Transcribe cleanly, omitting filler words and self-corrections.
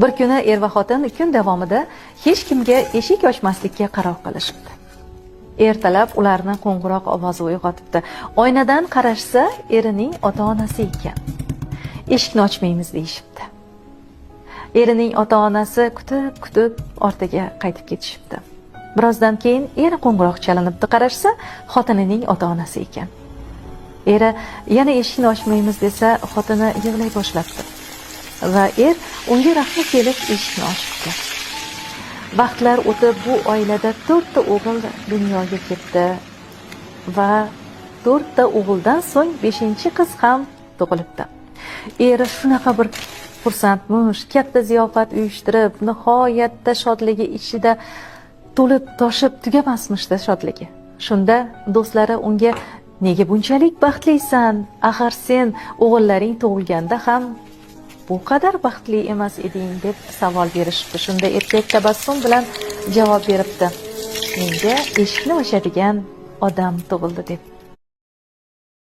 Bir kuni er va xotin kun davomida hech kimga eshik ochmaslikka qaror qilishibdi. Ertalab ularni qo'ng'iroq ovozi uyg'otibdi. Oynadan qarashsa, erining ota-onasi ekan. Eshikni ochmaymiz deyishibdi. Erining ota-onasi kutib-kutib ortiga qaytib ketishibdi. Birozdan keyin yana qo'ng'iroq chalinibdi. Qarashsa, xotinining ota-onasi ekan. Eri yana eshikni ochmaymiz desa, xotini yig'lay boshlabdi. Va er unga rahmi kelib eshikni ochibdi. Vaqtlar o'tib bu oilada 4 ta o'g'il dunyoga keldi va 4 ta o'g'ildan so'ng 5-qiz ham tug'ilibdi. Eri shunaqa bir xursandmish, katta ziyofat uyushtirib, nihoyatda shodligi ichida to'lib toshib tugamasmishda shodligi. Shunda do'stlari unga: "Nega bunchalik baxtlisan? Axir sen o'g'illaring tug'ilganda ham bu qadar baxtli emas eding", deb savol berishibdi. Shunda erkak tabassum bilan javob beribdi: "Menga eshikni ochadigan odam tug'ildi", debdi.